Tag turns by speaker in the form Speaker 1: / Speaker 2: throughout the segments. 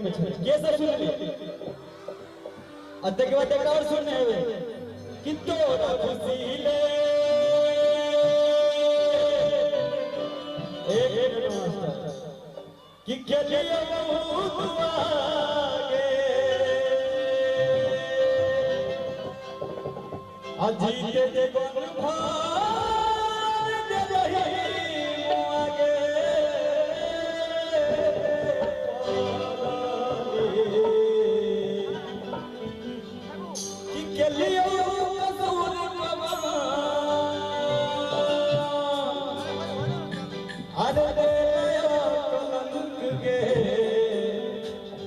Speaker 1: में छै के सब सुनली आ देखबा देख और सुनने हेबे कि तोरा खुशी ले। एक मिनट मास्टर कि खेलियो बहुत आगे अजीत जीवन भार देबही आगे कि खेलियो कसूर कबा अरे कलंक गे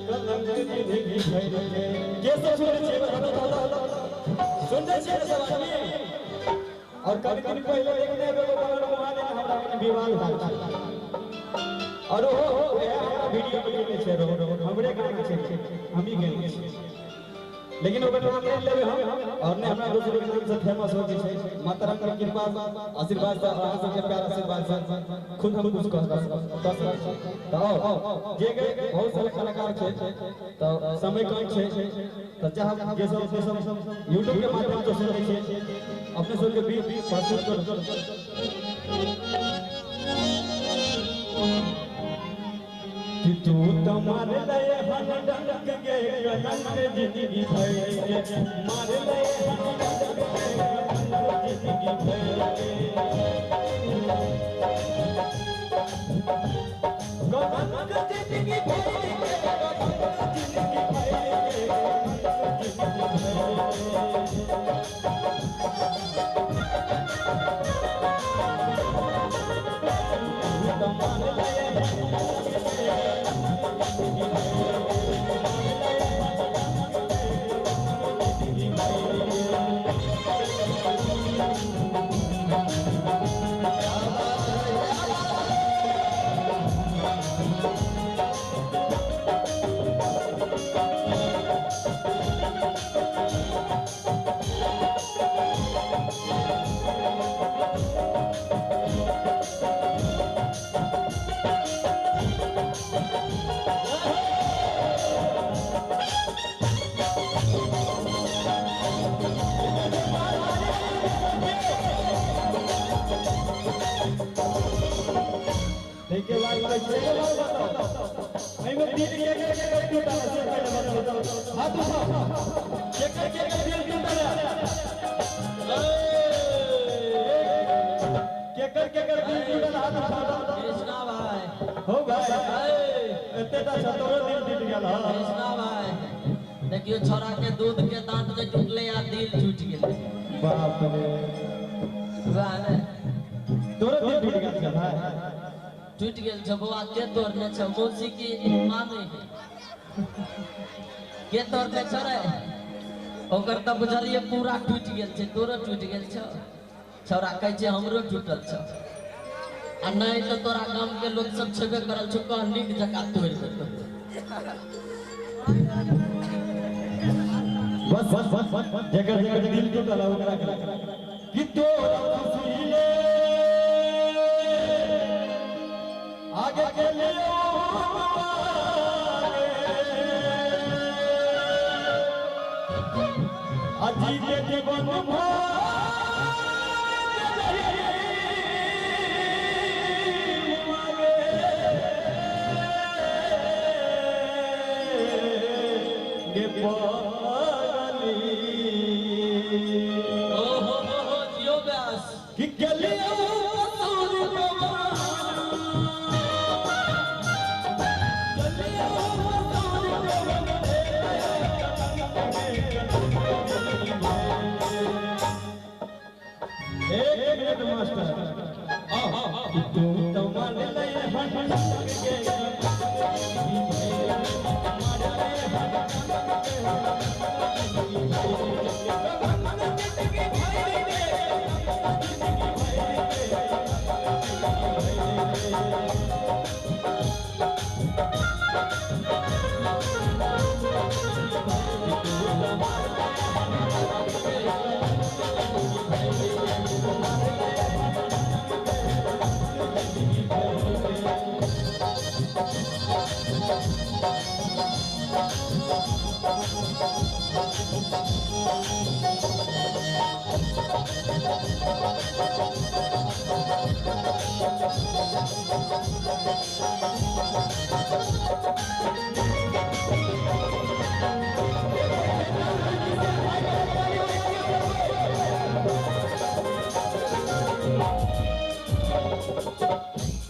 Speaker 1: कलंक जिंदगी भर के के सब सुनै छियै सुनते छियै सब आदमी। और कभी दिन पहले देखने एगो बगल मोबाइल में हमरा कनी विवाद भेल छै और ओ हमरा वीडियो में केने छै हमरे गाना छै हमही गेल छी लेकिन ओकर नाम नहीं लेबे हम और ने हमरा दोसर के नाम से फेमस हो छै। माता रानी के कृपा आशीर्वाद से अहाँ सबके प्यार आशीर्वाद से खुद हम कुछ कह सकै छी। तो जे बहुत सारे कलाकार छै तो समय कम छै तो चाहब जे सब यूट्यूब के माध्यम से सुनै छै अपने सबके बीच प्रस्तुत करू कि तू तो मार ले हन डंक के कलंक जिंदगी भर के मार ले हन डंक के कलंक जिंदगी भर के कलंक जिंदगी भर के कलंक जिंदगी भर के कलंक जिंदगी भर के तू तो मार ले हाथ उठाओ केकर केकर दिल टूटल केकर केकर दिल टूटल हाथ उठाओ।
Speaker 2: कृष्णा भाई
Speaker 1: हो भाई एते त छतरो दिल टूट गेल।
Speaker 2: कृष्णा भाई देखियो छोरा के दूध के दांत जे टूटले आ दिल टूट गेल।
Speaker 1: बाप रे
Speaker 2: वाह ने
Speaker 1: तोरो दिल टूट गेल छै भाई
Speaker 2: टूट गेल छै बौआ के तोड़ने छै मौसी की मामी के तोड़ने छै रे ओकर त बुझलिए पूरा टूट गेल छै तोरो टूट गेल छै छौरा कहै छै हमरो टूटल छै आ नहीं तो तोरा गाम के लोग सब छेबे करल छौ कह नीक जकाँ तोड़ि देतौ।
Speaker 1: बस बस बस जेकर जेकर दिल टूटल ओकरा कि तोरा खुशी ले आगे के लिए अजीत जीवन गे पागली
Speaker 2: ओ हो जियो व्यास
Speaker 1: कि गलियो कसूर एक मिनट मास्टर तू तो मान ले हन के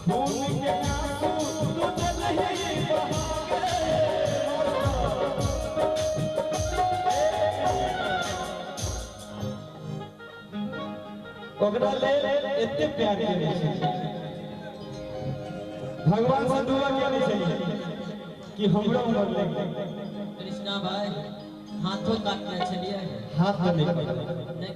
Speaker 1: खून के आंसू तुझे नहीं बहा के ओकरा लेल एते प्यार केने छै। भगवान से दुआ केने छै कि हमरो मर लगे।
Speaker 2: कृष्णा भाई हाथों काटने छलियै?
Speaker 1: हाथ तो नहीं।
Speaker 2: नहि।